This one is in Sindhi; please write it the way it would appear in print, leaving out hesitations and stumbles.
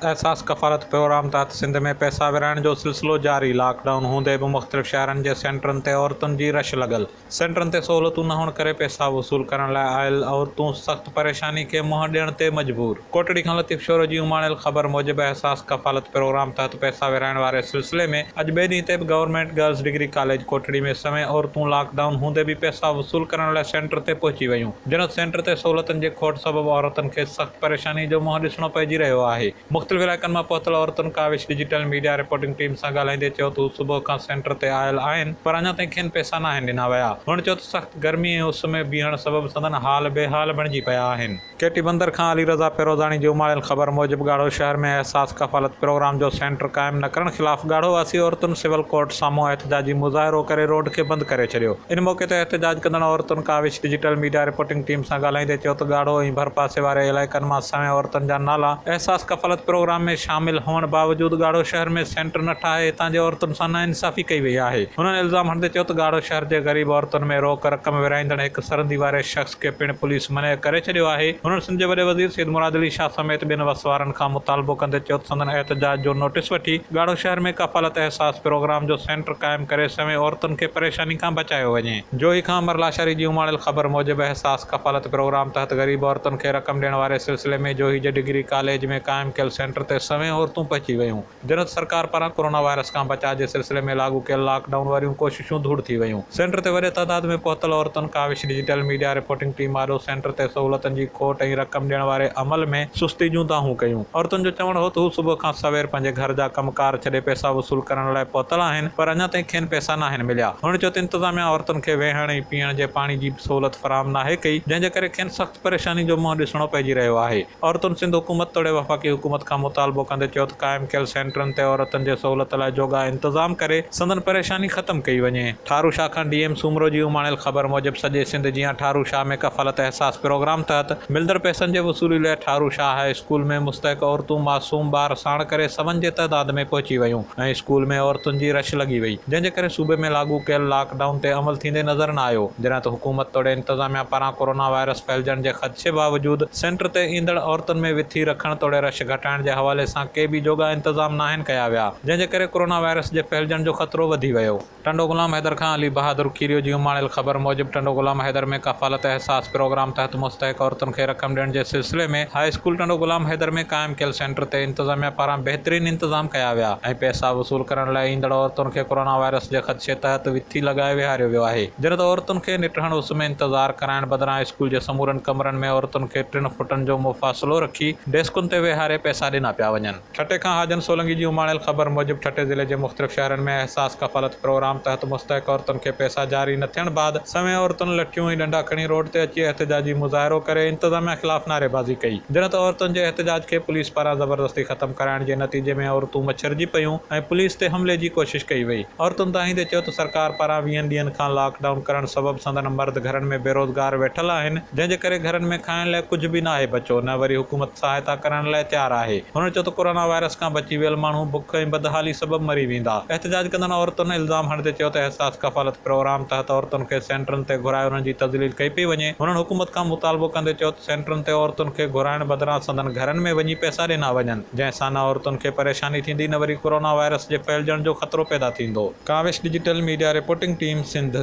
احساس ڪفالت پروگرام تحت سنڌ ۾ پئسا ورهائڻ جو سلسلو جاري، لاڪ ڊائون هوندي به مختلف شهرن جي سينٽرن تي عورتن جي رش لڳل، سينٽرن تي سهولتون نه هئڻ ڪري پئسا وصول ڪرڻ لاء آيل عورتون سخت پريشاني کي منهن ڏيڻ تي مجبور. ڪوٽڙي کان لطيف شورو جي اماڻيل خبر موجب احساس ڪفالت پروگرام تحت پئسا ورهائڻ واري سلسلي ۾ اڄ ٻئي ڏينهن تي به government girls degree college Kotri ۾ سوين عورتون لاڪ ڊائون هوندي به پئسا وصول ڪرڻ لاء سينٽر تي پهچي ويون. جنت سينٽر تي سهولتن جي کوٽ سبب عورتن کي سخت پريشاني جو منهن ڏسڻو پئجي رهيو آهي. مختلف علائقن مان پهتل عورتن Kawish digital media reporting team سان ڳالهائيندي چيو ته هو صبح کان سينٽر تي آيل آهن پر اڃا تائين کين پئسا ناهن ڏنا ويا. هن چيو ته سخت گرمي ۽ اس ۾ بيهڻ سبب سندن حال بي حال بڻجي پيا آهن. ڪيٽي بندر کان علي رضا پيروزاڻي جي اماڻيل خبر موجب ڳاڙهو شهر ۾ احساس ڪفالت پروگرام جو سينٽر قائم نه ڪرڻ خلاف ڳاڙهو واسي عورتن سول ڪورٽ سامهون احتجاجي مظاهرو ڪري روڊ کي بند ڪري ڇڏيو. ان موقعي تي احتجاج ڪندڙ عورتن Kawish digital media reporting team سان ڳالهائيندي چيو ته ڳاڙهو ۽ ڀرپاسي واري علائقن مان سوين عورتن جا نالا احساس ڪفالت پروگرام ۾ شامل هئڻ باوجود ڳاڙهو شهر ۾ سينٽر نه ٺاهي هتان جي عورتن سان ناانصافي ڪئي وئي آهي. هنن الزام هڻندي چيو ته ڳاڙهو شهر جي غريب عورتن ۾ روڪ رقم ورهائيندڙ هڪ سرندي واري شخص کي پڻ پوليس منع ڪري ڇڏيو آهي. هنن سنڌ جي وڏي وزير سيد مراد علي شاهه سميت ٻين وس وارن کان مطالبو ڪندي چيو ته سندن احتجاج جو نوٽيس وٺي ڳاڙهو شهر ۾ ڪفالت احساس پروگرام جو سينٽر قائم ڪري سوين عورتن کي پريشاني کان بچايو وڃي. جوهي کان امر لاشاري جي اماڻيل خبر موجب احساس ڪفالت پروگرام تحت غريب عورتن کي رقم ڏيڻ واري سلسلي ۾ جوهي جي ڊگري ڪاليج ۾ قائم ڪيل سينٽر تي سوين عورتون پهچي ويون. جنت سرڪار پاران ڪورونا وائرس کان بچاء جي سلسلي ۾ لاڳو ڪيل لاڪ ڊائون واريون ڪوششون ڌوڙ ٿي ويون. سينٽر تي وڏي تعداد ۾ پهتل عورتن Kawish digital media reporting team آڏو سينٽر تي سهولتن جي کوٽ ۽ رقم ڏيڻ واري عمل ۾ سستي جون دانهون ڪيون. عورتن جو چوڻ هو ته هو صبح کان سوير پنهنجي گهر جا ڪم ڪار ڇڏي پئسا وصول ڪرڻ لاء پهتل آهن پر اڃا تائين کين پئسا ناهن مليا. هن چيو ته انتظاميا عورتن کي ويهڻ ۽ پيئڻ جي پاڻي جي به سهولت فراهم ناهي ڪئي جنهن جي ڪري کين سخت پريشاني جو منهن ڏسڻو پئجي رهيو آهي. عورتن سنڌ حڪومت توڙي وفاقي حڪومت کان مطالبو ڪندي چيو ته قائم ڪيل سينٽرن تي عورتن جي سهولت لاء جوڳا انتظام ڪري سندن پريشاني ختم ڪئي وڃي. ٺارو شاهه کان ڊي ايم سومرو جي اماڻيل خبر موجب سڄي سنڌ جيان ٺارو شاهه ۾ ڪفالت احساس پروگرام تحت ملندڙ پئسن جي وصولي لاء ٺارو شاهه هاء اسڪول ۾ مستحق عورتون معصوم ٻار ساڻ ڪري سون جي تعداد ۾ پهچي ويون ۽ اسڪول ۾ عورتن جي رش لڳي وئي جنهن جي ڪري صوبي ۾ لاڳو ڪيل لاڪ ڊائون تي عمل ٿيندي نظر نه آيو جڏهن ته حڪومت توڙي انتظاميا پاران ڪورونا وائرس ڦهلجڻ جي خدشي باوجود سينٽر تي ايندڙ عورتن ۾ وٿي رکڻ توڙي رش گهٽائڻ جي حوالي سان ڪي به جوڳا انتظام ناهن ڪيا ويا جنهن جي ڪري ڪورونا وائرس جي ڦهلجڻ جو خطرو وڌي ويو. ٽنڊو غلام حيدر کان علي بهادر کيريو جي اماڻيل خبر موجب ٽنڊو غلام حيدر ۾ ڪفالت احساس پروگرام تحت مستحق عورتن کي رقم ڏيڻ جي سلسلي ۾ هاء اسڪول ٽنڊو غلام حيدر ۾ قائم ڪيل سينٽر تي انتظاميا پاران بهترين انتظام ڪيا ويا ۽ پئسا وصول ڪرڻ لاء ايندڙ عورتن کي ڪورونا وائرس جي خدشي تحت وٿي لڳائي ويهاريو ويو آهي جڏهن ته عورتن کي نٽهڻ اس ۾ انتظار ڪرائڻ بدران اسڪول جي سمورن ڪمرن ۾ عورتن کي ٽن فٽن جو مفاصلو رکي ڊيسڪن تي ويهاري پئسا ڏنا پيا وڃن. ٺٽي کان حاجن سولنگي جي اماڻيل خبر موجب ٺٽي ضلعي جي مختلف شهرن ۾ احساس ڪفالت پروگرام تحت مستحق عورتن کي پئسا جاري نه ٿيڻ بعد سوين عورتن لٺيون ۽ ڏنڊا کڻي روڊ تي اچي احتجاجي مظاهرو ڪري انتظاميا خلاف نعريبازي ڪئي جڏهن ته عورتن جي احتجاج کي پوليس پاران زبردستي ختم ڪرائڻ جي نتيجي ۾ عورتون مڇرجي پيون ۽ پوليس تي حملي جي ڪوشش ڪئي وئي عورتن دانهيندي چيو ته سرڪار پاران ويهن ڏينهن کان لاڪ ڊائون ڪرڻ سبب سندن مرد گهرن ۾ بيروزگار ويٺل آهن جنهن جي ڪري گهرن ۾ کائڻ لاء ڪجهه به ناهي بچو نه وري حڪومت سهائتا ڪرڻ لاء تيار آهي. هن چيو ته ڪورونا وائرس کان بچي ويل ماڻهو بک ۽ بدحالي سبب مري ويندا. احتجاج ڪندڙ عورتن الزام هڻندي چيو ته احساس ڪفالت پروگرام تحت عورتن کي سينٽرن تي گهرائي انهن جي تذليل ڪئي پئي وڃي. هنن حڪومت کان مطالبو ڪندي چيو ته سينٽرن تي عورتن کي گهرائڻ بدران سندن گهرن ۾ وڃي پئسا ڏنا وڃن جنهن سان نه عورتن کي پريشاني ٿيندي نه وري ڪورونا وائرس جي ڦهلجڻ جو خطرو پيدا ٿيندو. Kawish digital media reporting team Sindh.